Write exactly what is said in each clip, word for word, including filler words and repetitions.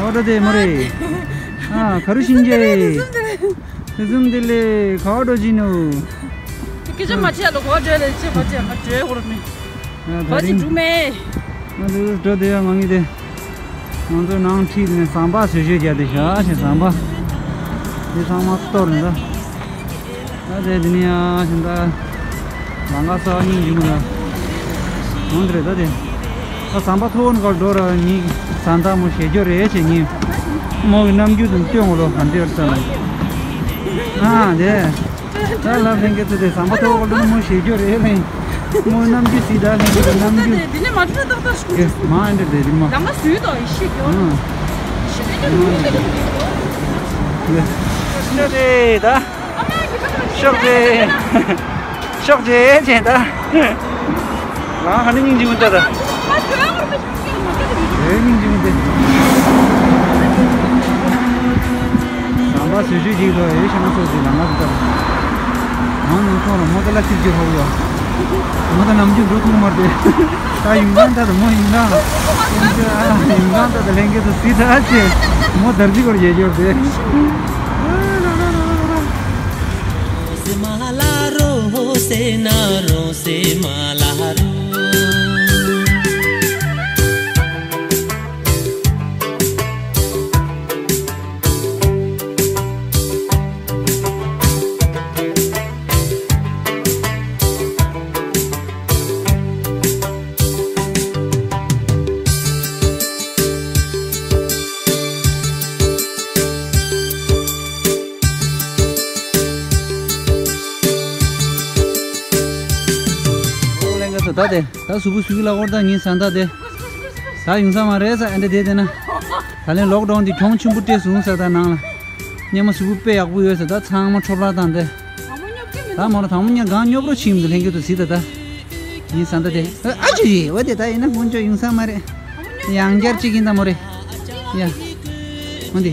ཨོ་ད་དེ་མོ་རེད། ཨ་ག་རུ་ཕྱིན་ཆད། དེ་ཟུམ་དེ་ལས་ག་བ་འགྲོ་གྱིན་ནོ། སྐད་ཆ་མ་བྱས་ལ་གོ་བ་བྲལ་ལ་ཅི་མ་བྱས་ང་བྲལ་འོར་མི། ཨ་བ་ཅི་འགྲུག་མེད། ང་ཚོ་འགྲོ་བསྡད་ཡ་མ་ངེས་ཏེ། ང་ཚོ་ནང་ཁྲིད་ནས་ཟམ་པ་བཟོ་བཅོས་རྒྱག་དེ་བཞག་ཞེས་ཟམ་པ། དེ་ཚང་མ་གཏོར་ནས་ད། ད་དེ་དེ་ནས་ཡང་ཞིང་ད། ལང་ཀ་ས་སྙིང་རྗེ་མོ་ལ། འོང་དེ་རེད་ད་དེ། ད་ཟམ་པ་མཐོ་བོ་ནས་འགྲོ་ར་ཉིད་ཟམ་ཐག་མོ་ཞེ་སྐྱོ་རེད་ཅེས་ཉིད། མོ་གི་རྣམ་འགྱུར་དུ་སྟོན་འོ་ལོ་ག་འདྲེར་ས་ལ། ཨ་དེ། ད་ལབ་ལྷན་རྒྱས་ཚོ་དེ་ཟམ་པ་མཐོ་བོ་ལ་མོ་ཞེ་སྐྱོ་རེད་ལེ། མོ་རྣམ་འགྱུར་སྲིད་ད་ལྷན་རྒྱས་ཚོ་རྣམ་འགྱུར། དེ་ནས་མ་འགྲོ་ཏག་ཏག་ཞུ། མ་འདྲེ་དེ་རིང་མ། ལང་ཀ་སུས་དོ་ཡི་ཤེས་སྐྱོ། ཨ་ཤེས་ལེ་ལེ་ལེ་ལེ། ད། ཤོག་ཅེས། ཤོག་ཅེས་ཅེས་ད། ང་ཧ་ནི་སྙིང་རྗེ་མི་འདུག་ད། ཨེ་སྙིང་རྗེ་མི་འདུག། ཟམ་པ་བཟོ་བཅོས་ཅིག་ལ་ཨེ་ཤ་མ་སོགས་ཅིག་ལ་ང་ཚོ་ད། ང་ནང་ཚོ་ལ་མོ་ཏ་ལ་ཅིག་ཅིག་ཧོ་ཡོ། མོ་ཏ་ནམ་རྒྱུན་འགྲོ་ཐུབ་མ་རེད། ད་ཡུང་ཐང་ད་ད་མོ་ཡུང་ཐང་། ཡུང་ཐང་ད་ད་ལྷན་རྒྱས་ཚོ་སྲིད་ད་ཅེ། མོ་དར་རྒྱུ་སྐོར་ཡེ་སྐྱོར་དེ། ད་དེ་ད་གཟུགས་པོ་གཟུགས་ལ་འོར་ད་ཉིན་སང་ད་དེ། ད་ཡོང་ས་མ་རེད་ས་ཨེ་འདྲ་དེ་དེ་ན། ད་ལན་ལོག་ཌའུན་དེ་གྱོང་ཆེན་པོ་སྤྲད་སོང་ས་ད་ནང་ལ། སྙེ་མ་གཟུགས་པོ་དཔེ་ཡག་པོ་ཡོད་ས་ད་ཚང་མ་འཕྲོ་བརླག་བཏང་དེ། ད་མོ་རང་དང་མོ་ཉ་གང་སྙོབ་རོགས་ཕྱིན་འདུག་ལྷན་རྒྱས་ཚོ་གཟིགས་ད་ད། ཡིན་ས་ད་དེ། ཨ་ཅི་ཡི་འོ་དེ་ད་ཡིན་ན་ཁོང་ཚོ་ཡོང་ས་མ་རེད། ཡང་བསྐྱར་གཅིག་ཡིན་ད་མོ་རེད། ཡ། འོ་དེ།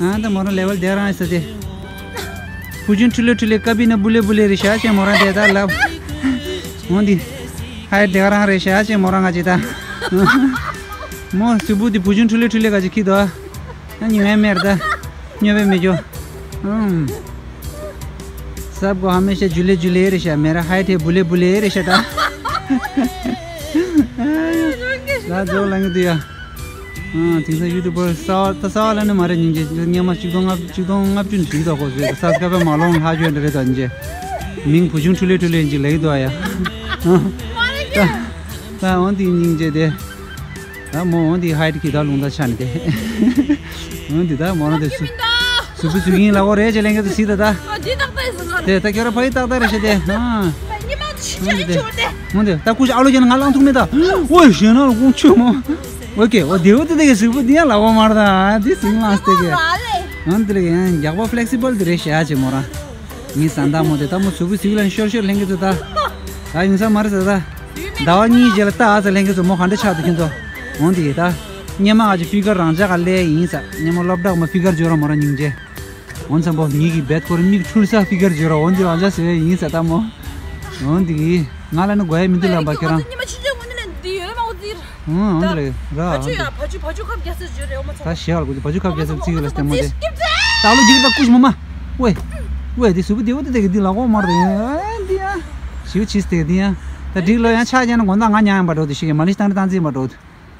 ཨ་ད་མོ་རང་ལེ་ཝལ་དེ་རང་ཡིན་ས་དེ། བུ་ཆུང་ཁྲུ་ལེ་ཁྲུ་ལེ་ཀ་པི་ན་བུ་ལེ་བུ་ལེ་རེད་ཤག་ཅེས་མོ་རང་དེ་ད་ལབ། འོ་དེ། ཧའི་དེ་ག་རང་རེད་ཤག་ཅེས་མོ་རང་ང་ཅི་ད། མོ་སུ་བུ་དེ་བུ་ཆུང་ཁྲུ་ལེ་ཁྲུ་ལེ་ག་ཅི་ཁི་དོ། ཨ་ཉི་མའི་མེར་ད། སྨྱོ་བའི་མེ་ཇོ། ཨུམ། सबको हमेशा झूले झूले रहे शा, मेरा हाइट है बुले बुले रहे शा ད། ད་ཇོ་ལང་གི་དུ་ཡ། ཨ་དེང་སང་ཡུ་ཊུབ་པར་གསར་པ་ད་གསར་པ་ལ་ནི་མ་རེད་སྙིང་རྗེ་སྙེ་མ་གཅིག་སྟོང་ལྔ་གཅིག་སྟོང་ལྔ་བཅུ་ནས་བྲིས་དོ་ཁོ་ཚོས་སབ་སི་ཀ་རབ་མ་ལོང་ལྷ་ཆོས་འདྲ་རེད་ད་སྙིང་རྗེ། མིང་བུ་ཆུང་ཁྲུ་ལེ་ཁྲུ་ལེ་ཅིག་ལེགས་དོ་ཡ། ད་ད་འོང་དེ་སྙིང་རྗེ་དེ། ད་མོ་འོང་དེ་ཧའི་ཊི་གི་ད་ལུང་ད་ཆ་ནི་དེ། འོང་དེ་ད་མོ་རང་དེ་སུ་སུ་བུ་སུ་ཡིན་ལ་འོ་རེད་ཅེས་ལེན་གི་དུ་སི་ད་ད། ཨ་འདི་ཏག་ཏག་ཡིན་ཟེར་ལ་དེ་ད་ཁྱོད་ར་ཕ་ཡི་ཏག་ཏག་རེད་ཤེས་དེ། ཨ་ཉི་མ་ཆི་ཆི་ཆི་བ་དེ། འོང་དེ་ད་ཀུ་ཤ་ཨ་ལོ་ཅན་ང་ལང་ཐུག་མེད་ད། ཨོ་ཡ་ཞེ་ན་ལ་ཀུང་ཆུ་མོ། ཨོ་ཀེ་ཨོ་དེ་འོ་དེ་དེ་གི་སུ་བུ་དེ་ཡང་ལ་འོ་མར་ད་དེ་སིང་ལང་སྟེ་གི། འོང་དེ་ལ་ཡང་རྒྱག་པ་ཕི་ལེག་སི་བལ་དེ་རེད་ཤེས་ཨ་ཅེ་མོ་རང་། ངའི་ས་མདའ་མོ་དེ་ད་མོ་སུ་བུ་སུ་ལ་ཤོར་ཤོར་ལེན་གི་དུ་ད། ད་ཡིན་ས་མ་རེད་ད། ཟླ་བ་གཉིས་རྗེས་ལ་ལྟ་ཨ་ཙི་ལྷན་རྒྱས་ཚོ་མོ་ག་འདྲ་ཆགས་འདུག་ཁྱོད་ཚོ། འོང་དེ་ཡིན་ད། སྙེ་མ་ཨ་ཅེ་ཕི་གར་རང་འཇགས་ག་ལས་ཡིན་ས། སྙེ་མ་སློབ་གྲྭ་མ་ཕི་གར་འཇོག་ར་མོ་ར་སྙིང་རྗེ། འོང་ཚང་པོ་ངེད་ཀྱི་བེད་ཁོ་ར་མིག་འཁྲུལ་ས་ཕི་གར་འཇོག་ར་འོང་དེ་རང་འཇགས་ཟེར་བས་ཡིན་ས་ད་མོ། འོང་དེ་ཡིན། ང་ལ་ནི་དགོས་ཡ་མི་འདུག་ལབ་པ་ཁྱེད་རང་། འོང་འོང་དེ་རེད་ར། བ་ཅུ་ཡ་བ་ཅུ་བ་ཅུ་ཁབ་རྒྱ་ས་བརྗོད་རེད་འོ་མ་ཚོ། ད་ཞེ་བར་དགོས་དེ་བ་ཅུ་ཁབ་རྒྱ་ས་བརྩི་གི་ལ་ལྟད་མོ་དེ། ད་ལོ་རྒྱུག་ད་ཀུ་ཤ་མ་མ། ཝེ། ཝེ་དེ་སུ་བུ་དེ་བུ་དེ་དེ་གི་འདི་ལ་གོ་མར་དེ་ཡང་འདི་ཡང་ཞིའུ་ཆིས་དེ་འདི་ཡང་ད་འགྲིག་ལོ་ཡང་ཆ་རྐྱེན་ན་དགོང་དག་ང་ཉ་ཡང་པ་འགྲོ་དེ་ཞིག་མ་ལི་ཤི་ཏང་རི་ཏང་རྩིས་པ་འགྲོ་དེ།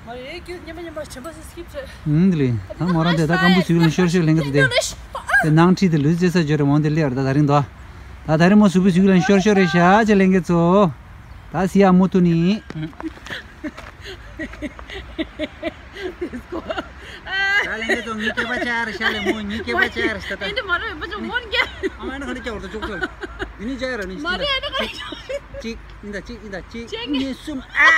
མ་རེད་ཁྱོད་ཉི་མ་ཉི་མ་བྱམས་པ་སེ་སྐྱིབ་ཚོད། ཨུམ་དེ་ལས་ད་མོ་རང་དེ་ད་སྐམ་པོ་ཚུལ་ལ་ཤོར་ཤོར་ལེན་གི་དེ་དེ་ནང་ཁྲིད་དེ་ལུས་རྩེ་ས་འབྱོར་རེ་འོང་དེ་ལེར་ད་ད་རིང་དོ། ད་ད་རིང་མོ་སུ་བུ་ཚུལ་ལ་ཤོར་ཤོར་རེ་ཤ་ཅེ་ལེན་གི་ཚོ། ད་སི་ཡ་མོ་ཐུ་ནི། ད་ལན་དེ་ཚོ་ངའི་སྐྱེས་པ་ཆགས་རེད་ཤག་ལས་མོ་ངའི་སྐྱེས་པ་ཆགས་རེད་ཤག་ད། ཨེ་འདི་མ་རེད་པ་ཅོ་མོན་རྒྱ། ཨ་མ་ཨ་ན་ག་འདྲ་སྐྱེ་བར་ད་ཅོག་ཙེ། འདི་ནི་ཅག་ར་ནི་མ་རེད་ཨ་ན་ག་འདྲ་སྐྱེ་བར་ད། གཅིག་ཡིན་ད་གཅིག་ཡིན་ད་གཅིག་གཅིག་གཉིས་གསུམ་ཨ།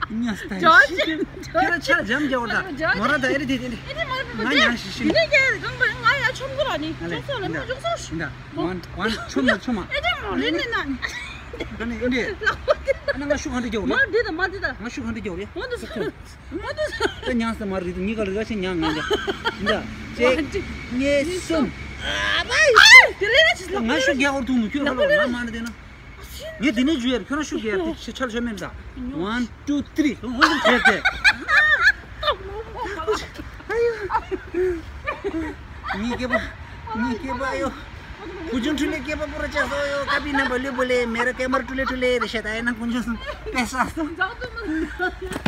ཉ་སྟ་ཇོ་ཤི་ཇི་ཁྱེད་རང་ཆ་འཇམ་རྒྱག་བར་ད་ཇོ་ཇི་མོ་ར་ད་ཨེ་རེད་དེ་དེ་ཨེ་རེད། ང་ཉ་ཤི་ཤི་ནི། ང་ཡ་ཆོམ་གོ་ར་ནི་ཨ་ལེ་ཅོག་ཙེ་ལ་ནི་ཅོག་ཙེ་ཡིན་ད། ཝན་ཝན་ཆོམ་ད་ཆོམ་མ། ཨེ་འདྲ་མོ་རེད་ནི་ན། ག་ནས་ཨེ་འདྲས། ཨ་ན་ང་ཤུགས་གང་འདྲ་རྒྱག་རེད། མ་འདི་དང་མ་འདི་དང་། ང་ཤུགས་གང་འདྲ་རྒྱག་རེད། འོ་འདི་ས། འོ་འདི་ས། ད་ཉང་ས་མ་རེད་ཉི་ག་རི་ག་ཆེ་ཉང་ང་འདྲ། འདྲ། གཅིག་གཉིས་གསུམ། ཨ་བའི། དེ་ལས་ན་ཆི་ལ། ང་ཤུགས་རྒྱག་བར་ཐུག་མི་ཁྱོད་ལ་ང་མ་ན་དེ་ན། ངས་དེ་ནས་ཇུ་ཡར་ཁྱོད་རང་ཤུགས་རྒྱག་དེ་ཆ་ཆ་ཆ་མེད་ད། ཝན་ཊུ་ཐི་རི་ཧོན་ཧོན་རྒྱག་དེ། ངའི་སྐྱེས་པ། ངའི་སྐྱེས་པ་ཨ་ཡོ། བུ་ཆུང་ཁྲུ་ལེ་སྐྱེས་པ་པོ་ར་ཅག་སོ་ཡོ། ཀ་པི་ན་བ་ལེ་བོ་ལེ་མེ་ར་ཀེ་མར་ཁྲུ་ལེ་ཁྲུ་ལེ་རེ་ཤ་ད་ཡིན་ན་ཀུན་ཆུ་སོང་པེ་ས་སོང་།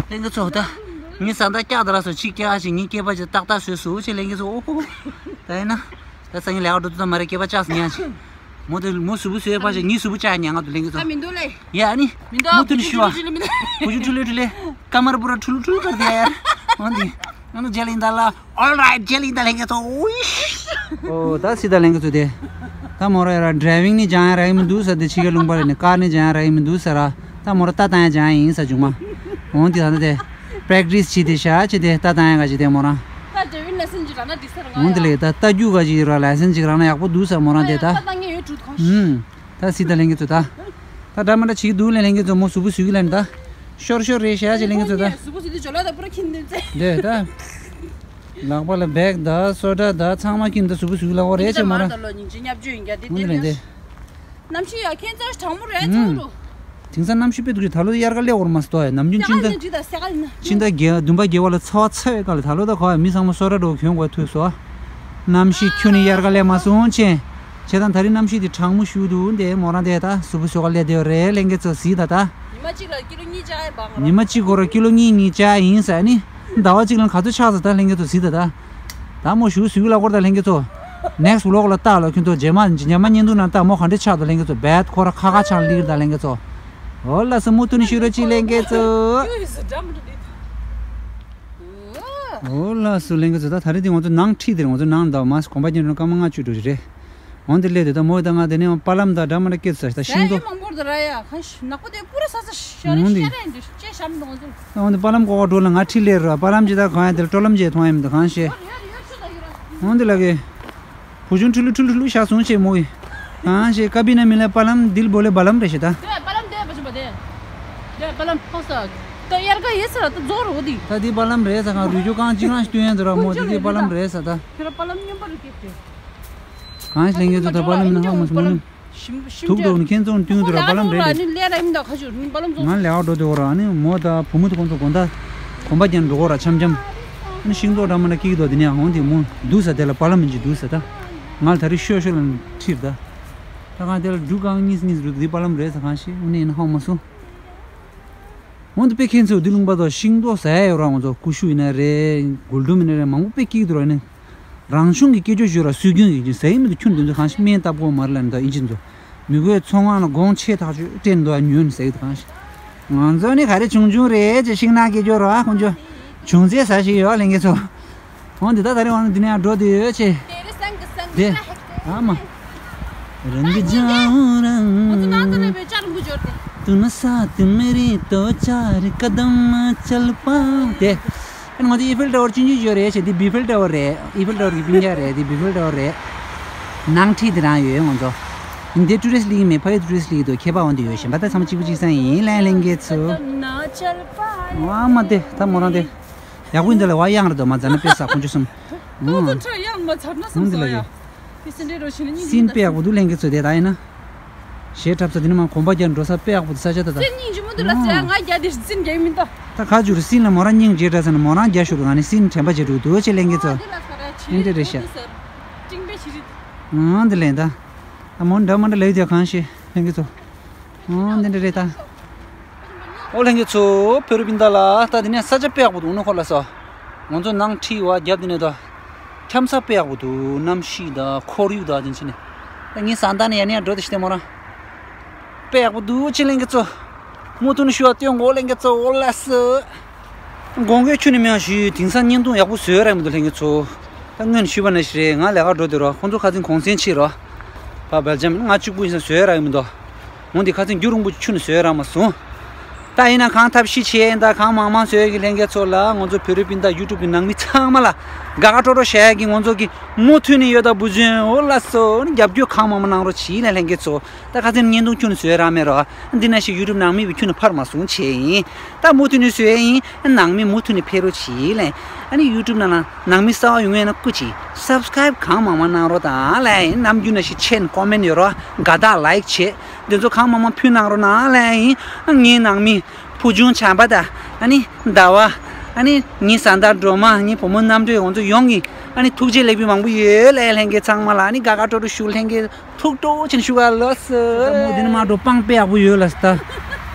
ལེན་གི་ཚོ་ད། ངའི་ས་ད་སྐྱག་ད་ར་སོ་ཆིག་སྐྱག་ཅིག་ངའི་སྐྱེས་པ་ཅིག་ཏག་ཏག་སོས་སུ་ཅིག་ལེན་གི་ཚོ་ཨོ་ཧོ། ད་ཡིན་ན། ད་སང་ཉིན་ལས་ཀ་འགྲོ་དུས་ད་མ་རེད་སྐྱེས་པ་ཅག་སི་ཉག་ཅིག་མོ་དེ་མོ་གཟུགས་པོ་བཟོས་པ་ཅིག་ངའི་གཟུགས་པོ་ཅག་ཉག་ང་དུ་ལེན་གི་ཚོ། ད་མི་འདུག་ལེ། ཡ་ཨ་ནི། མི་འདུག་མུ་མཐུད་ནས་ཞུ་བ། བུ་ཆུང་ཁྲུ་ལེ་ཁྲུ་ལེ། ཀ་མར་བུ་ར་ཁྲུ་ལུ་ཁྲུ་ལུ་ཁར་དེ་ཡ་ཡར། འོན་ཏེ། ང་ནི་ཇེ་ལིན་ད་ལ། All right ཇེ་ལིན་ད་ལེན་གི་ཚོ། ཨོ་ད་སི་ད་ལེན་གི་ཚོ་དེ། ད་མོ་ར་ཡ་ར་ཌ་རའི་ཝིང་ནི་སྦྱང་ཡ་ར་ཡི་མི་འདུག་ས་དེ་ཕྱི་རྒྱལ་ལུང་པ་རེད་ནི་ཀར་ནི་སྦྱང་ཡ་ར་ཡི་མི་འདུག་ས་ར། ད་མོ་ར་ལྟ་བཏང་ཡ་སྦྱང་ཡ་ཡིན་ས་བྱུང་མ། འོན་ཏེ་ད་ད་དེ། པེ་རེག་ཊི་སི་བྱེད་དེ་ཤ་བྱེད་དེ་ལྟ་བཏང་ཡ་ག་བྱེད་དེ་མོ་རང་། ད་ཌ་རའི་ཝིང་ལའི་སེན་སི་ཅིག་རག་ན་འགྲིག་ས་རེད་ང་། འོན་ཏེ་ལེ་ད་ལྟ་རྒྱུ་ག་ཅིག་ར་ལའི་སེན་སི་ཅིག་རག་ན་ཡག་པོ་འདུག་ས་མོ་རང་དེ་ད། ད་ད་ངས་ཡོད་གྲུ་ཁོ། ཨུམ། ད་སི་ད་ལེན་གི་ཚོ་ད། ད་འདྲ་མ་འདྲ་བྱེད་ཀྱི་འདུག་ལེ་ལེན་གི་ཚོ་མོ་གཟུགས་པོ་བཟོས་ཀྱི་ལེན་ད། ཤོར་ཤོར་རེད་ཤ་ཅེ་ལེན་གི་ཚོ་ད། གཟུགས་པོ་བཟོས་དུས་ཇོ་ལ་ད་པུ་ར་ཁྱིམ་ནས་ཚེ། དེ་ད། ལག་པ་ལ་བེག་ད་སོ་ད་ད་ཚང་མ་ཁྱིམ་ད་གཟུགས་པོ་བཟོས་ཀྱི་ལ་འོ་རེད་ཅེ་མོ་ར། ད་ལོ་ཉིན་གཅིག་ཉབ་ཇོ་ཡིན་གྱ་དེ་འོ་ལེ་དེ། གནམ་གཤིས་ཡ་ཁྱེད་ཚོ་གྲང་མོ་རེད་ཚོ་རུ། དེང་སང་གནམ་གཤིས་དཔེ་སྡུག་རེད་ད་ལོ་དབྱར་ཁ་སླེབས་འོར་མ་སྟོ་ཡ་ནམ་རྒྱུན་སྤྱི་ཟླ། སྤྱི་ཟླ་བརྒྱད་བདུན་པ་བརྒྱད་པ་ལ་ཚ་བ་ཚ་བའི་སྐབས་ལ་ད་ལོ་ད་གོ་ཡ་མི་ཚང་མ་སོ་ར་འགྲོ་གྱོན་དགོས་ཐུག་སོ། གནམ་གཤིས་ཁྱོད་ནི་དབྱར་ཁ་སླེབས་མ་སོང་ཆེ། བྱས་ཙང་ད་རིང་གནམ་གཤིས་དེ་གྲང་མོ་ཞུ་འདུག་འདི་མོ་རང་དེ་ད་གཟུགས་པོ་བཟོ་ག་སླེབས་བསྡད་ཡོད་རེད་ལྷན་རྒྱས་ཚོ་གཟིགས་ད་ད། ཉི་མ་གཅིག་ལ་ཀི་ལོ་གཉིས་བཅག་ཡིན་པ་ང་རང་། ཉི་མ་གཅིག་གོ་ར་ཀི་ལོ་གཉིས་གཉིས་བཅག་ཡིན་ཟེར་ནི། ཟླ་བ་གཅིག་ལ་ག་ཚོད་ཆགས་ཟེར་ད་ལྷན་རྒྱས་ཚོ་གཟིགས་ད་ད། ད་མོ་ཞུ་གཟུགས་ལ་སྐོར་ད་ལྷན་རྒྱས་ཚོ། ནེག་སི་ཝི་ལོག་ལ་ལྟ་ལོ་ཁྱོད་ཚོ་རྗེས་མ་རྗེས་མ་བརྙན་ཐུང་ནང་ལྟ་མོ་ག་འདྲས་ཆགས་འདུག་ལྷན་རྒྱས་ཚོ་བེད་ཁོ་ར་ཁ་ཁ་ཆགས་ལིར་ད་ལྷན་རྒྱས་ཚོ། འོ་ལགས་སོ་མུ་མཐུད་ནས་ཤུགས་རོ་ཅིག་ལྷན་རྒྱས་ཚོ། འོ་ལགས་སོ་ལྷན་རྒྱས་ཚོ་ད་ད་རེས་དེ་ང་ཚོ་ནང་ཁྲིད་དེ་རེད་ང་ཚོ་ནང་ཟླ་བ་མ་གོམ་པ་རྒྱག་འགྲོ་སྐར་མ་ལྔ་བཅུ་འགྲོ་རེད། འོན་ཏེ་སླེབས་དེ་ད་མོ་ད་ང་དེ་ནས་པ་ལམ་ད་འདྲ་མ་འདྲ་སྐད་ཆ་ད་ཤིང་ཏོག་མང་པོ་ད་ར་ཡ་ཁ་ཤ་ནག་པོ་དེ་པུ་ར་ས་ས་ཤ་རེ་ཤ་རེ་འདི་ཅེ་ཤ་མི་འདུག་ང་ཚོ། འོན་ཏེ་པ་ལམ་ཀོ་ཀ་འགྲོ་ལ་ང་ཁྲིད་སླེབས་ར་པ་ལམ་ཇི་ད་གང་ཡ་དེ་ལ་ཀྲོ་ལམ་ཇི་ད་གང་ཤེ། འོན་ཏེ་ལ་གེ། བུ་ཆུང་ཁྲུ་ལུ་ཁྲུ་ལུ་ཁྲུ་ལུ་ཤ་སོང་ཆེ་མོ་ཡི། གང་ཤེ་ཀ་པི་ན་མི་ལ་པ་ལམ་དིལ་བོ་ལེ་པ་ལམ་རེ་ཤེ་ད། དེ་པ་ལམ་དེ་པ་ཆུ་པ་དེ། དེ་པ་ལམ་ཕོ་ས། ད་དབྱར་ཁ་ཡེ་ས་ར་ད་རྫོགས་རོ་དི། ད་དེ་པ་ལམ་རེ་ས་གང་རུས་ཆུ་གང་ཅི་གང་ཤ་སྟོན་ཡན་དུ་ར་མོ་དེ་དེ་པ་ལམ་རེ་ས་ད། ཁྱོད་ར་པ་ལམ་སྨྱོན་པ་རུ་སྐྱེས་ཏེ། གང་ཞིག་ལེན་གྱི་འདུག་ད་པ་ལམ་ཡིན་ན་ཧ་མ་སོང་མོ་ནི། ཐུག་འགྲོ་ནི་ཁྱེད་ཚོ་སྟོན་འདུག་ར་པ་ལམ་རེད། ང་ལས་ཨ་འགྲོ་དེ་འོ་ར་ནི་མོ་ད་བུ་མོ་དེ་ཁོང་ཚོ་དགོང་དག་གོམ་པ་རྒྱག་འགྲོ་གོ་ར་འཆམ་འཆམ། ཨ་ནི་ཤིང་ཏོག་འདྲ་མ་འདྲ་སྐྱེ་གི་འདུག་དེ་ནས་འོང་དེ་མོ་འདུག་ས་དེ་ལ་པ་ལམ་ཡིན་གྱི་འདུག་ས་ད། ང་ལ་ད་རེས་ཤོད་ཤོད་ལ་ཁྲིད་ད། ད་གང་དེ་ལ་འབྲུ་གང་གཉིས་གཉིས་རུ་དེ་པ་ལམ་རེད་ས་གང་ཤེས་འོ་ནི་ཡིན་ན་ཧ་མ་སོང་། འོན་ཏེ་དཔེ་ཁྱེད་ཚོས་འདི་ལུང་པ་དང་ཤིང་ཏོག་ཟ་ཡ་ཡོད་ར་ང་ཚོ་ཀུ་ཤུ་ཡིན་ན་རེད་གུལ་ཌུམ་ཡིན་ན་རེད་མང་པོ་དཔེ་སྐྱིད་འདུག་ར་ནི། རང་བྱུང་གི་སྐྱེ་སྦྱོར་ཞུ་ར་སྲོལ་རྒྱུན་ཡིན་ཀྱང་ཟ་ཡི་མི་འདུག་ཁྱོད་འདི་ཚོ་གང་ཞིག་སྨན་བཏབ་གོ་མ་རེད་ལ་འདི་ཨིན་ཇི་ཚོ། མི་དགོས་ཚོང་ཁང་ལ་སྒོང་ཆེ་ཐག་ཆོད་སྤྲད་འདུག་ཉོས་ནས་ཟ་ཡི་འདུག་གང་ཞིག་ང་ཚོ་ནི་ག་རེ་ཆུང་ཆུང་རེད་ཅེས་ཤིང་ནགས་སྐྱེ་སྦྱོར་ར་ཁོང་ཚོ་ཆུང་ཚེ་ཟ་ཞིག་ཡོད་ལེན་གྱི་ཚོ། འོང་འདི་ད་ད་རེ་འོང་འདི་ནས་འགྲོ་དུ་ཡོད་ཆེ། དེ་རེ་སང་གི་སང་གི་དེ་ཨ་མ། རང་གི་ལྗང་རང་། ང་ཚོ་ནང་དུ་ལས་པའི་ལྕགས་རིང་པོ་འབྱོར་ཏེ། དུ་ན་ས་དུ་མེ་རི་ཏོ་ཅ་རི་ཀ་དམ་མ་ཅལ་པ། དེ། ཨ་ནི་ང་ཚོ་ཨི་ཕེལ་ཊ་ཝར་ཆུང་ཆུང་འབྱོར་རེད་ཆེ་འདི་བི་ཕེལ་ཊ་ཝར་རེད་ཨི་ཕེལ་ཊ་ཝར་གི་སྤུན་ཀྱག་རེད་འདི་བི་ཕེལ་ཊ་ཝར་རེད། ནང་ཁྲིད་དེ་རང་ཡོད་ང་ཚོ། འདི་ཊུ་རི་སི་ཊི་ལིག་མེད་ཕ་ཡི་ཊུ་རི་སི་ཊི་ལིག་དུ་ཁྱད་པར་འོང་དུ་ཡོད་གཞན་པ་ད་ཚང་མ་གཅིག་པུ་གཅིག་སང་ཡིན་ལན་ལན་གེ་ཚུ། ཨ་མ་དེ་ད་མོ་རང་དེ། ཡག་པོ་ཡིན་འདི་ལ་བ་གཡང་རེད་དོ་མ་ཛ་ན་དཔེ་ས་ཁོང་ཆུ་སོང་། ཁོང་ཚོ་ཁྲ་གཡང་མ་ཚར་ན་སོང་ཟ་ཡ། ཁི་སིན་འདྲེ་རོ་ཞིན་སྙིང་སིན་དཔེ་ཡག་པོ་འདུག་ལེན་གི་ཚོད་དེ་ད་ཡིན་ན། གཞས་འཁྲབ་ས་དེ་ནི་མ་གོམ་པ་རྒྱག་འགྲོ་ས་དཔེ་ཡག་པོ་འདུག་ས་ཆ་ད་ད། སིན་སྙིང་རྗེ་མོ་འདུག་ལ་ཟེར་ང་རྒྱ་དེ་སིན་རྒྱ་མིན་ད། ད་ཁ་ཅུ་རུ་སིན་ལ་མོ་རང་སྙིང་རྗེ་འདྲ་ས་ན་མོ་རང་རྒྱ་ཤུ་རུ་ང་ནི་སིན་དྲན་པ་བྱེད་འགྲོ་འདུག་ཆེ་ལེན་གི་ཚོ། འདི་ལ་ས་ར་ཆེ་ཨིན་འདྲེ་རེ་ཤ། ཏིང་པེ་ཤི་རི། ཨང་འདི་ལེན་ད། ད་མོ་འདྲ་མ་འདྲ་ལེ་དེ་གང་ཤེས་ལེན་གི་ཚོ། ཨང་འདི་འདྲ་རེད་ད། ཨོ་ལྷན་རྒྱས་ཚོ་ཕེ་རུ་པིན་ད་ལ་ད་དེ་ནས་ས་ཆ་དཔེ་ཡག་པོ་འདུག་ནོ་ཁོ་ལ་ས། ང་ཚོ་ནང་ཁྲིད་བ་རྒྱབ་དེ་ནས་ད། འཁྱམ་ས་དཔེ་ཡག་པོ་འདུག་གནམ་གཤིས་ད་ཁོར་ཡུག་ད་དེ་ཕྱིན་ནས། ད་ངའི་ས་མདའ་ནས་ཡ་ནས་ཡ་འགྲོ་དེ་ཤི་དེ་མོ་རང་། དཔེ་ཡག་པོ་འདུག་ཆེ་ལྷན་རྒྱས་ཚོ། མུ་མཐུད་ནས་ཞུ་བ་སྟོན་གོ་ལྷན་རྒྱས་ཚོ་ཨོ་ལ་སི། དགོང་དགོང་ཁྱོད་ནས་མེད་ཞུས་དེང་སང་བརྙན་ཐུང་ཡག་པོ་བཟོས་ར་མི་འདུག་ལྷན་རྒྱས་ཚོ། ད་སྔོན་ཞུས་པ་ནང་བཞིན་རེད་ང་ལས་ཀ་འགྲོ་དེ་རོ་ཁོང་ཚོ་ཁ་སང་གུང་སེང་ཕྱིན་རོ། ཕ་སྦེལ་ཇམ་ང་གཅིག་པུ་ཡིན་ས་བཟོས་ར་མི་འདུག་འོན་ཏེ་ཁ་སང་རྒྱུ་རིང་པོ་ཆུ་ནས་བཟོས་ར་མ་སོང་། ད་ཡིན་ན་གང་ཐབས་ཤེས་བྱས་ཡིན་ད་གང་མང་མང་བཟོས་ཀྱི་ལྷན་རྒྱས་ཚོ་ལ་ང་ཚོ་བོད་རིགས་སྤུན་ཟླ་ཡུ་ཊུབ་ཀྱི་ནང་མི་ཚང་མ་ལ་དགའ་དགའ་སྤྲོ་སྤྲོ་བྱ་ཡ་གི་ང་ཚོ་གི་མུ་མཐུད་ནས་ཡོད་ད་བུ་ཆུང་ཨོ་ལ་སོ་ནི་རྒྱབ་སྐྱོར་གང་མང་མང་གནང་རོགས་བྱིས་ལ་ལྷན་རྒྱས་ཚོ། ད་ཁ་སང་བརྙན་ཐུང་ཁྱོན་ནས་བཟོས་ར་མེད་རོ། འདི་ན་ཞིག་ཡུ་ཊུབ་ནང་མི་བི་ཁྱོན་ནས་ཕར་མ་སོང་བྱས་ཡིན། ད་མུ་མཐུད་ནས་བཟོས་ཡིན། ནང་མི་མུ་མཐུད་ནས་ཕེབས་རོགས་བྱིས་ལ། ཨ་ནི་ཡུ་ཊུབ་ནང་ལ་ནང་མི་གསར་པ་ཡོང་ཡིན་ན་སྐུ་མཁྱེན་སབ་སི་ཀ་རེབ་གང་མང་མང་གནང་རོགས་དང་ལ་ཡིན། ནམ་རྒྱུན་ན་ཞིག་མཆན་ཀོ་མེན་ཡོད་རོགས་དགའ་རྟགས་ལའིཀ་བྱེད། འདི་ཚོ་གང་མང་མང་ཕུལ་གནང་རོགས་གནང་ལ་ཡིན། ངའི་ནང་མི་བུ་ཆུང་བྱམས་པ་དང་ཨ་ནི་ཟླ་བ། ཨ་ནི་ངའི་བཟའ་ཟླ་སྒྲོལ་མ། ངའི་བུ་མོ་རྣམ་གྲོལ། ང་ཚོ་ཡོངས་ཀྱི་ཨ་ནི་ཐུགས་རྗེ་ལེགས་འབུལ་མང་པོ་ཡོད་ལ། ལྷན་རྒྱས་ཚང་མ་ལ་ཨ་ནི་དགའ་དགའ་སྤྲོ་སྤྲོ་བཞུགས། ལྷན་རྒྱས་ཐུགས་སྤྲོ་ཆེན་བཞུགས། ཨ་ལགས་སོ། ད་མོ་འདི་ནི་མ་འགྲོ་སྤང་དཔེ་ཡག་པོ་ཡོད་ལ་ས།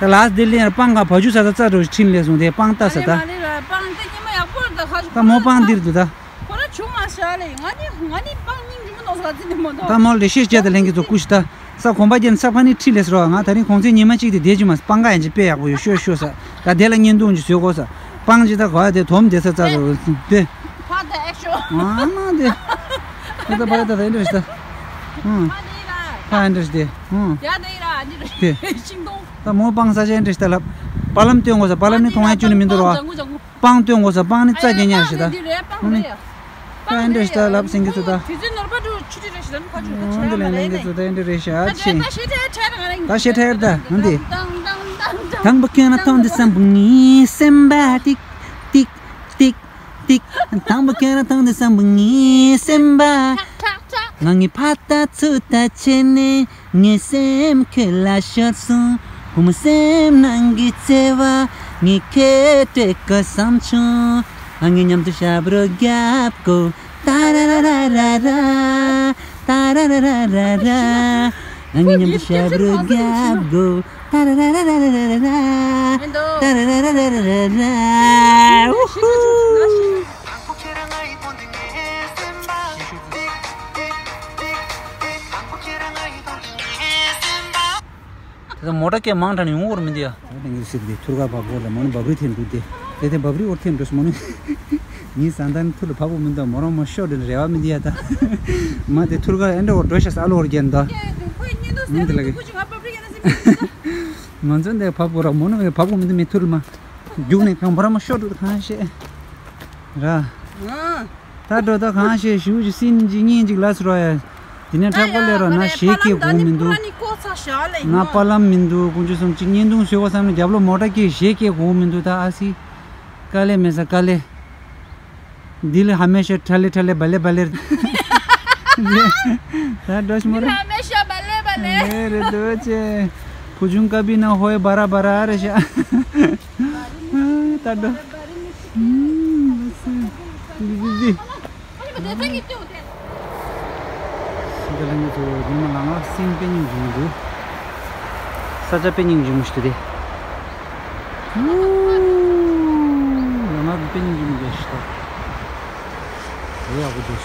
ད་ལགས་འདི་ལེན་སྤང་ག་བ་ཇུ་ས་ས་རྩ་འགྲོ་ཁྲིམས་ལས་སོང་དེ་སྤང་ལྟ་ས། ད་མ་ལས་ལ་སྤང་དེ་ཉི་མ་ཡག་པོ་རེད། ད་ཁ་ད་མོ་སྤང་འདིར་འདུག་ད། ཁོ་ར་བྱུང་མ་ཤག་ལེ། ང་ནི་ང་ནི་སྤང་སྙིང་རྗེ་མོ་ནོར་ས་ཚིག་ནི་མ་གཏོགས། ད་མོ་ལེ་ཤེས་བྱས་ད་ལྷན་རྒྱས་ཚོ་སྐུ་ཞི་ད། ས་གོམ་པ་རྒྱན་ས་ཕ་ནི་ཁྲི་ལས་སོ། ང་ད་རིང་གོང་ཚེ་ཉི་མ་གཅིག་དེ་བསྡད་རྒྱུ་མ་སྤང་ག་ཡན་ཅི་དཔེ་ཡག་པོ་ཡོད། ཤོད་ཤོད་ས། ད་དེ་ལ་བརྙན་ཐུང་ཅིག་བཟོས་དགོས་ས། སྤང་ཅི་ད་གོ་ཡ་དེ་དོམ་དེ་ས་ཚ་རུ་དེ། ཕ་ད་ཨེག་ཤོ། ཨ་མ་དེ། ད་ད་ཕ་ད་ད་ཨེ་འདྲ་ཞིག་ད། ཧུམ། ཕ་དེ་ལ། ཕ་ཨེ་འདྲ་ཞིག་དེ། ཧུམ། ཡ་དེ་ལ་ཨ་འདྲ་ཞིག་དེ། ཤིང་སྡོང་། ད་མོ་སྤང་ས་ཅན་འདྲ་ཞིག་ད་ལབ། པ་ལམ་སྟོན་དགོས་ས། པ་ལམ་ནི་མཐོང་ཡ་ཅུ་ནི་མི་འདུག་རོ། སྤང་སྟོན་དགོས་ས། སྤང་ནི་རྩ་རྒྱན་ཉར་ཞིག་ད། ཨ་ནི། ད་ཨེ་འདྲ་ཞིག་ད་ལབ་སེང་གེ་ཚོ་ད། དུས་ཚོད་ནོར་བ་འགྲོ་ཆུ་ཁྲི་རེ་ཞིག་ད་ནི་ཁ་ཆུ་ཁ་ཆུ་ཨ་འདི་ལ་ལེན་གི་ཚོ་ད་ཨེ་འདྲ་རེ་ཞིག་ཨ་ཆེ། ད་ཤེ་ཐེར་ཐེར་ང་རང་ད་ཤེ་ཐེར་ད་ཨ་འདི། དང་པོ་ཁྱེད་རང་མཐོང་དུས་སམ་བུ་ངའི་སེམས་པ་ཏིག་ཏིག་ཏིག་ཏིག་དང་པོ་ཁྱེད་རང་མཐོང་དུས་སམ་བུ་ངའི་སེམས་པ། ང་ངའི་ཕ་ད་ཚུ་ད་ཆེ་ནས། ངའི་སེམས་ཁོལ་ལ་ཤོར་སོང་། བུ་མོ་སེམས་ནང་གི་བརྩེ་བ། ངས་ཁྱེད་སྤྲད་དགོས་བསམ་བྱུང་། ཨ་ངའི་མཉམ་དུ་ཞབས་བྲོ་རྒྱབ་དགོས། ཏཱ་ར་ར་ར་ར་ར། ཏཱ་ར་ར་ར་ར་ར། ཨ་ངའི་མཉམ་དུ་ཞབས་བྲོ་རྒྱབ་དགོས། ཏཱ་ར་ར་ར་ར་ར། ཏཱ་ར་ར་ར་ར་ར། ཨུ་ཧུ། དེ་ཚོ་མོ་ཊ་སྐད་མང་དྲགས་ནས་ཡོང་གི་རེད་མི་འདུག་ཡ། ད་ལྟ་ངས་ཟེར་གི་འདུག་ཐུར་ཀ་བབ་གོ་ལ་མོ་ནི་བབ་རི་ཐེན་འདུག་སྟེ། དེ་དེ་བབ་རི་འོར་ཐེན་འགྲོ་སོང་མོ་ནི། ངའི་བཟའ་ཟླ་ནི་ཐུར་ལ་བབ་གོ་མི་འདུག་མོ་རང་མོ་ཤོར་འདྲ་རེ་བ་མི་འདུག་ཡ་ད། མ་དེ་ཐུར་ཀ་ཨེ་འདྲ་འོར་འགྲོ་ཤ་ས་ཨ་ལོ་འོར་རྒྱན་ད། མི་འདི་ལ་གི། ང་ཚོ་འདི་བབ་གོ་མོ་ནི་བབ་གོ་མི་འདུག་མི་ཐུར་ལ་མ། རྒྱུག་ནས་གང་བོ་ར་མོ་ཤོར་འདུག་གང་ཤེས། ར། ད་འགྲོ་ད་གང་ཤེས་ཞུ་ཅི་སིན་ཅི་གཉིས་ཅིག་ལ་སུ་རོ་ཡ། དེ་ནས་ཁྲག་པ་ལས་རོ་ན་ཞེས་སྐད་གོ་མི་འདུག་ང་པ་ལམ་མི་འདུག་དཀོན་མཆོག་གསུམ་གཅིག་བརྙན་ཐུང་བཟོས་པ་བསམ་ནས་རྒྱབ་ལོ་མོ་ཊ་སྐད་ཞེས་སྐད་གོ་མི་འདུག་ད་ཨ་སི། དཀའ་ལས་མེད་ས་དཀའ་ལས། འདི་ལས་ཧ་མེ་ཤ་ཁྲ་ལེ་ཁྲ་ལེ་བ་ལེ་བ་ལེ། ད་འགྲོ་ཤི་མོ་རེ། ཧ་མེ་ཤ་བ་ལེ་བ་ལེ། ཨེ་རེད་འདོད་ཆེ། ཕུ་ཆུང་ཀ་བི་ན་ཧོའི་བ་ར་བ་ར་རེ་ཤ། ད་འགྲོ། འདི་འདི་འདི། སི་ཏ་ལྷན་རྒྱས་ཚོ་རིང་མ་ལང་ང་སིང་དཔེ་སྙིང་རྗེ་མོ་འདུག་ས་ཆ་དཔེ་སྙིང་རྗེ་མོ་ཞིག་འདུག་སྟེ། ལང་ང་དཔེ་སྙིང་རྗེ་མོ་འདུག་ཞིག་ད། འོ་ཡག་པོ་འདུག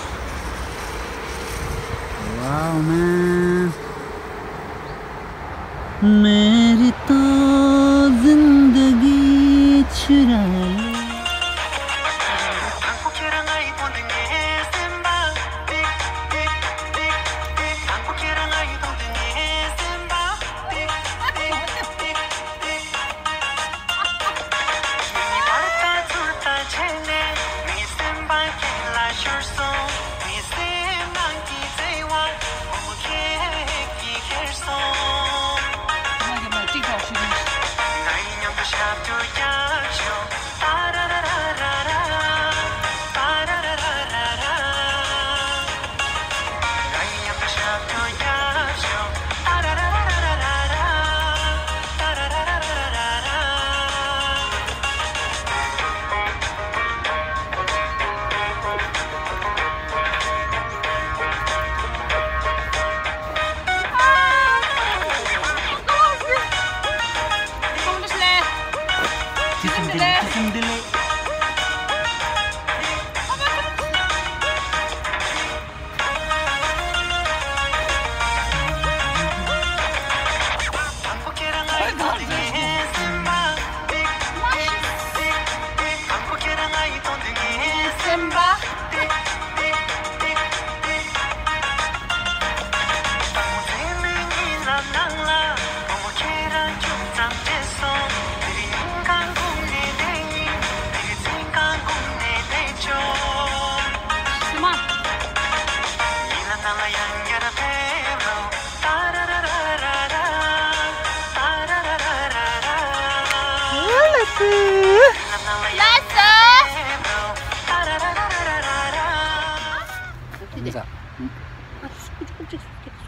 Wow, man. मेरी तो जिंदगी चुरा ले।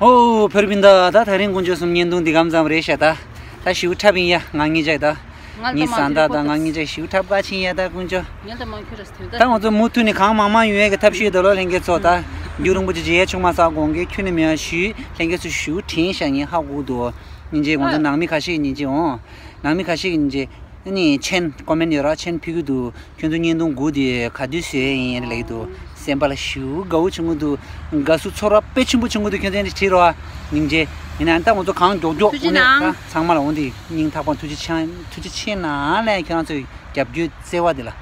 ཨོ་བོད་རིགས་སྤུན་ཟླ། ད་དེ་རིང་དཀོན་མཆོག་གསུམ་བརྙན་ཐུང་འདི་གམ་ཙམ་རེད་ཤག་ད་ད་ཞིའུ་འཁྲབ་ཡིན་ཡ། ང་ངེད་ཅག་ད་ ངས་བཟང་ད་དང་ང་ངི་ཅག་ཞིའུ་ཁྲབ་ཀ་ཆིན་ཡ་ད་ཀུན་ཅོ། ད་ང་ཚོ་མུ་མཐུད་ནས་གང་མང་མང་ཡོད་གི་ཐབས་ཤེས་ད་ལོ་ལྷན་རྒྱས་ཚོ། ད་རྒྱུ་རིང་པོ་ཅིག་བྱེད་ཡ་ཆུང་མ་ས་དགོང་གི་ཁྱོད་ནས་མེད་ཞུས་ལྷན་རྒྱས་ཚོ་ཞིའུ་དྲན་ཤག་ངས་ཧ་གོ་འདུག་སྙིང་རྗེ། ང་ཚོ་ནང་མི་ཁ་ཤས་སྙིང་རྗེ་འོང་། ནང་མི་ཁ་ཤས་ཀྱིས་ནི་མཆན་ཀོ་མེན་ཡོད་ར་མཆན་ཕུལ་གི་འདུག་ཁྱོད་ཚོ་བརྙན་ཐུང་དགུ་དེ་ག་དུས་བཟོས་ཡིན་ལབ་ཀྱི་འདུག་སེམས་པ་ལ་ཞེ་པོ་དགའ་བོ་བྱུང་གི་འདུག་དགའ་བསུ་ཚོར་བ་དཔེ་ཆེན་པོ་བྱུང་གི་འདུག་ཁྱོད་ཚོ་འདི་བྲིས་རོགས། སྙིང་རྗེ། ཡིན་ནའང་ད་ང་ཚོ་གང་མགྱོགས་མགྱོགས་ཐུགས་རྗེ་དངོས་གནས་གནང་། ད་ཚང་མ་ལ་འོང་དེ་སྙིང་ཐག་པ་ནས་ཐུགས་རྗེ་ཆེ། ཐུགས་རྗེ་ཆེ་གནང་ལ་ཁྱེད་རང་ཚོའི་རྒྱབ་སྐྱོར་བརྩེ་བ་དེ་ལ།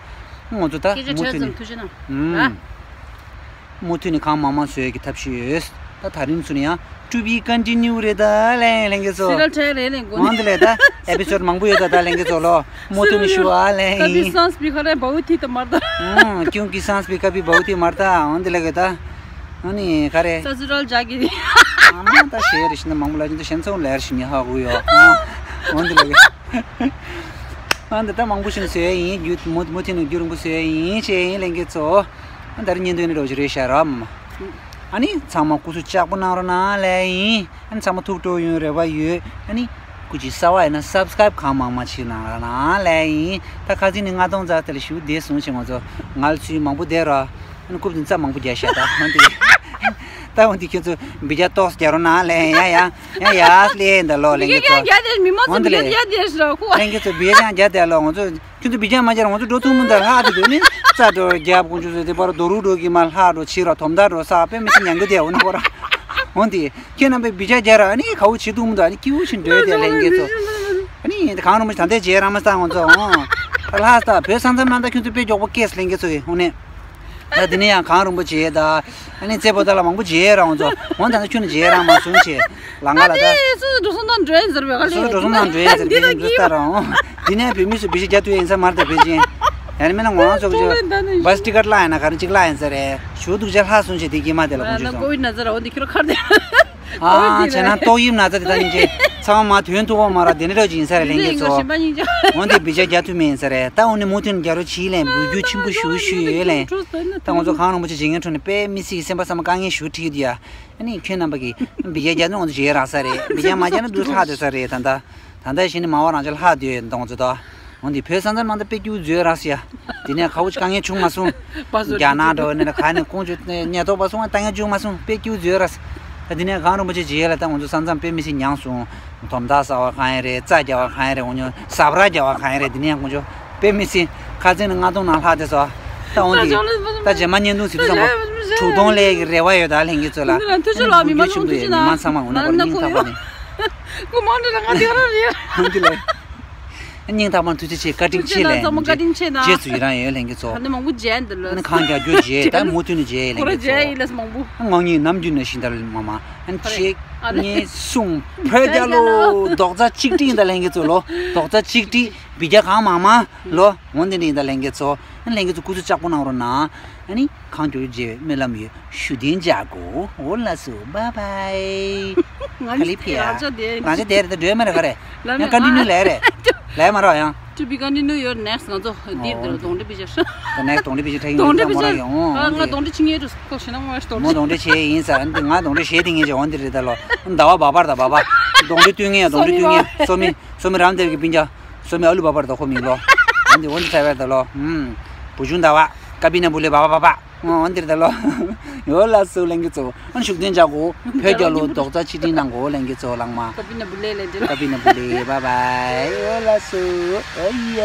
ང་ཚོ་ད་སྐད་ཆ་མུ་མཐུད་ནས་ཐུགས་རྗེ་གནང་། ཨུམ། མུ་མཐུད་ནས་གང་མང་མང་བཟོ་ཡས་ཀྱི་ཐབས་ཤེས་ཡོད། ད་ད་རིང་ཚུན་ཡང་To be continue རེད་ད་ལན་ལན་གྱི་ཚོ། སི་རལ་ཁྲལ་རེད་ལན་དགོས་འོང་དེ་ལས་ད་ཨེ་པི་སོ་ཌི་མང་པོ་ཡོད་ད་ད་ལན་གྱི་ཚོ་ལོ། མུ་མཐུད་ནས་ཞུ་ཨ་ལན་ཡིན། कभी सांस भी खड़ा है, बहुत ही तो मरता। क्योंकि सांस भी कभी बहुत ही मरता འོང་དེ་ལས་གི་ད། ཨ་ནི་ག་རེ། ससुराल जाके। ཨ་མ་ད་ཤེས་རེ་ཤི་ན་མང་པོ་ལ་ཅིན་ད་ཤན་ཚོང་ལེར་ཤི་ཉི་ཧ་གུ་ཡོ། འོང་དེ་ལས་གི། ཨ་འདི་ད་མང་པོ་ཞིག་བཟོས་ཡིན་རྒྱུ་མུ་མུ་མཐུད་ནས་རྒྱུ་རིང་པོ་བཟོས་ཡིན་ཅེས་ཡིན་ལན་གྱི་ཚོ། ཨ་ད་རིང་ཉིན་དོན་ནི་རོ་ཞིག་རེད་ཤག་རམ། ཨ་ནི་ཚང་མ་སྐུ་གཟུགས་ལྕགས་པོ་གནང་རོགས་གནང་ལས་ཡིན། ཨ་ནི་ཚང་མ་ཐུགས་སྤྲོ་ཡོང་རེ་བ་ཡོད། ཨ་ནི་སྐུ་མཁྱེན་གསར་པ་ཡིན་ན་སབ་སི་ཀ་རའིབ་གང་མང་མང་བྱེད་གནང་རོགས་གནང་ལས་ཡིན། ད་ཁ་སང་ནས་ལྔ་སྟོང་ཙམ་དེ་ལ་ཞུ་བདེ་སོང་ཞེས་ང་ཚོ་ངལ་ཚུལ་མང་པོ་བསྡད་རོགས། ཨ་ནི་རྐུབ་དེ་རྩ་མང་པོ་རྒྱག་ཤག་ད་འོན་ཏེ། ད་འོན་ཏེ་ཁྱོད་ཚོ་བི་ཇ་ཏོག་ཙམ་རྒྱག་རོགས་གནང་ལས་ཡིན་ཡ་ཡ། ཡ་ཡ་ལས་འདི་ལོ་ལེན་གི་ཚོ། ཡ་ཡ་མི་མ་ཚོ་འོན་ཏེ་ལས། ཡ་ཡ་ར་ཁོ། ལེན་གི་ཚོ་བི་ཇ་ཡང་རྒྱག་དེ་ལོ་ང་ཚོ། ཁྱོད་ཚོ་བི་ཇ་མ་རྒྱག་ར་ང་ཚོ་འགྲོ་ཐུབ་མི་འདུག་ལྷག་དེ་དུས་ནི་རྩ་འགྲོ་རྒྱབ་ཀོང་ཆུ་ཚོ་དེ་པར་རྡོ་རུ་འགྲོ་གི་མ་ལྷག་འགྲོ་ཕྱི་ར་དོམ་དག་འགྲོ་ས་དཔེ་མི་སྲིད་ཉང་གི་དེ་འོ་ནི་ཁོ་ར། འོན་ཏེ་ཁྱེད་རྣམ་པས་བི་ཇ་རྒྱག་ར་ཨ་ནི་ག་བོ་བྱེད་ཐུབ་མི་འདུག་ཨ་ནི་སྐྱིད་པོ་ཞིག་འགྲོ་དེ་ལེན་གི་ཚོ། ཨ་ནི་གང་རུང་མི་ད་ལྟའི་རྗེས་རང་མ་སང་ང་ཚོ་འོང་། ལྷག་ས་བོད་ས་མཚམས་ནང་ད་ཁྱོད་ཚོ་དཔེ་མགྱོགས་པོ་སྐད་ལེན་གི་ཚོ་གི་འོ་ནི། ད་འདི་ནས་ཡང་གང་རུང་པོ་བྱེད་ད། ཨ་ནི་རྩེ་པོ་ད་ལ་མང་པོ་བྱེད་རང་ཚོ། འོང་ད་ནི་ཁྱོད་ནི་བྱེད་རང་མ་སོང་བྱེད། ལང་ག་ལ་ད། ཨ་ནི་སོ་སོ་འགྲོ་སོང་དང་འགྲོ་ཡིན་ཟེར་བའི་ག་ལས། སོ་སོ་འགྲོ་སོང་དང་འགྲོ་ཡིན་ཟེར་བའི་འདི་ད་འདི་ལྟ་རང་། འདི་ནས་བོད་མི་ཚོ་བི་ཤི་རྒྱ་ཏུ་ཡིན་ས་མར་ད་བེ་ཅིན། ཡང་མིན་ན་ངོ་རང་ཚོ་གི་ཚོ་བྷ་སི་ཊི་ཀཊ་ལ་ཡིན་ན་ག་རེ་གཅིག་ལ་ཡིན་ས་རེད། ཞུ་གཏུག་ཆ་ལྷག་སོང་བྱེད་དེ་གི་མ་དེ་ལ་ཁོང་ཚོ་ཚོ། ཀོ་ཝིཌ་ན་ཚ་ར་འོ་འདི་ཁྱོད་ཁར་དེ། ཨ་བྱས་ན་ཏོག་དབྱིབས་ན་ཚ་དེ་ད་ཉིན་བྱེད། ཚང་མ་དོན་ཐུག་པ་མ་ར་དེ་ནི་རོ་ཅིག་ཡིན་ས་རེད་ལེན་གྱི་ཚོ། འོན་ཏེ་བི་ཇ་རྒྱ་ཐུ་མེད་ཡིན་ས་རེད་ད། འོ་ནི་མུ་མཐུད་ནས་རྒྱ་རོ་ཆིའི་ལན་འབུལ་རྒྱུ་ཆེན་པོ་ཞུ་ཞུ་ཡོད་ལན། ད་ང་ཚོ་གང་རུང་པོ་ཆེ་བྱེད་མཁན་ཁྲོད་ནས་དཔེ་མི་སྲིད་སེམས་པ་བསམ་དཀའ་ངལ་ཞུ་ཁྲིད་ཡོད་ཡ། ཨ་ནི་ཁྱོད་རྣམ་པ་གིས་བི་ཇ་རྒྱ་ཐུ་ང་ཚོ་བྱེད་རག་ས་རེད། བི་ཇ་མ་རྒྱ་ན་དུ་ལྷག་དེ་ས་རེད་ད་ད། ད་ལྟ་བཞིན་ནི་མ་བ་རང་ཅག་ལྷག་དེ་ཡོད་འདོང་ཚོ་ད། འོན་ཏེ་བོད་ས་མཚམས་ནང་དུ་དཔེ་སྐྱིད་པོ་བཟོས་ར་སི་ཡ། དེ་ནས་ཁ་བོ་ཅིག་དཀའ་ངལ་བྱུང་མ་སོང་། རྒྱ་ནག་འགྲོ་ནས་ཁ་ནས་ཀོང་ཆུ་ཉལ་ཐོག་པ་སོང་ང་དཀའ་ངལ་བྱུང་མ་སོང་དཔེ་སྐྱིད་པོ་བཟོས་ར་སི། ད་དེ་ནས་གང་རུང་པོ་ཆེ་རྗེས་ལ་ད་ང་ཚོ་ས་མཚམས་དཔེ་མི་སྲིད་མྱངས་སོང་། དོམ་དག་ཟ་བ་གང་ཡིན་རེད། རྩྭ་རྒྱག་བ་གང་ཡིན་རེད། འོ་ཉོ་ཟ་བྲ་རྒྱག་བ་གང་ཡིན་རེད། དེ་ནས་ཀོང་ཆུ་དཔེ་མི་སྲིད་ཁ་ཚན་ནི་ལྔ་སྟོང་ནང་ལྷག་དེ་སོ། ད་འོན་ཏེ་ད་རྗེས་མ་བརྙན་ཐུང་ཟེར་དུས་ཙམ་པ་དྲུག་སྟོང་ལས་ཀྱི་རེ་བ་ཡོད་ད་ལྷན་རྒྱས་ཚོ་ལ། ཐུགས་རྗེ་ཆེ་ལ་མི་མང་ཚོ་ཐུགས་རྗེ་ཆེ་ན། མི་མང་ཚང་མ་འོ་ན་ཁོ་སྙིང་ཐག་པ་ནས། ཁོ་མང་དུ་ལ་ང་དེ་ར་རེད། འོན་ཏེ་ལ། སྙིང་ཐག་པ་ཐུགས་རྗེ་ཆེ། བཀའ་དྲིན་ཆེ་ལན། ཐུགས་རྗེ་ཆེ་ལ་ཚང་མ་བཀའ་དྲིན་ཆེ་ན། རྗེས་སུ་ཡི་རང་ཡོད་ལྷན་རྒྱས་ཚོ། ཨ་ནི་མང་པོ་མཇལ་འདི་ལ། ཨ་ནི་གང་རྒྱག་རྒྱུ་མཇལ་ད་མུ་མཐུད་ནས་མཇལ་ལྷན་རྒྱས་ཚོ། ཁོ་ར་མཇལ་ཡིན་ལ་མང་པོ། ངོ་ཉིད་ནམ་རྒྱུན་ནས་ཤིང་རྟ་ལ་མ་མ། ཨ་ནི་ཁོ་རེ། ཆེ། ཨ་ནི་ངས་གསུང་བོད་རྒྱལ་ལོ། རྡོག་རྩ་གཅིག་སྒྲིལ་ཡིན་ད་ལྷན་རྒྱས་ཚོ་ལོ། རྡོག་རྩ་གཅིག་སྒྲིལ། བི་རྒྱ་གང་མང་མང་ལོ། འོན་ཏེ་ནི་ཡིན་ད་ལྷན་རྒྱས་ཚོ། ཨ་ནི་ལྷན་རྒྱས་ཚོ་སྐུ་གཟུགས་ལྕགས་པོ་གནང་རོགས་གནང་། ཨ་ནི་གང་མགྱོགས་མཇལ་བའི་སྨོན་ལམ་ཡོད། ཞུ་རྟེན་འཇགས་གོ་འོ་ལགས་སོ། བཱའི་བཱའི། ཁ་ལི་ཕི་ཡ། རང་ཅག་དེ་རེད་ད་སྒྲོལ་མ་རེད་ག་རེད། ཡང་ཀ་འདི་ནུ་ལས་རེད། ལས་མ་རོགས་ཡང་། To be continue your next ང་ཚོ་འདིར་འདིར་གདོན་འདྲེ་པི་ཅར། The next གདོན་འདྲེ་པི་ཅར་ཁྲ་ཡིན་གདོན་འདྲེ་པི་ཅར་མ་རོགས་ཡང་ང་གདོན་འདྲེ་ཆིང་ཡེ་ཏུ་ཁོ་ཤི་ན་ང་གདོན་མོ་གདོན་འདྲེ་ཆེ་ཡིན་ས་འདི་ང་གདོན་འདྲེ་ཞེ་དེ་ངེས་ཀྱི་འོ་འདི་རེད་ད་ལོ། ཟླ་བ་བ་པར་ད་བ་པ། གདོན་འདྲེ་བཏུལ་ངེས་གདོན་འདྲེ་བཏུལ་ངེས་སོ་མི་སོ་མི་རམ་དེབ་ཀྱི་པིན་ཅ། སོ་མི་ཨ་ལུ་བ་པར་ད་ཁོ་མིང་ལོ། འོ་འདི་འོ་འདི་ཚ་བར་ད་ལོ། བུ་ཆུང་ཟླ་བ། ཀ་པི་ན་བུ་ལེ་བ་པ་བ་པ། འོ་འདིར་ད་ལོ། ཡོ་ལ་སུ་ལེན་གི་ཚོ། ཨན་ཤུག་ལྡན་ཇག་གོ་བོད་རྒྱལ་ལོ་རྡོག་རྩ་གཅིག་སྒྲིལ་གནང་གོ་ལེན་གི་ཚོ་ལང་མ། ཀ་པི་ན་བུ་ལེ་ལེ་འདི་ལ། ཀ་པི་ན་བུ་ལེ་བཱའི་བཱའི། ཡོ་ལ་སུ། ཨ་ཡ།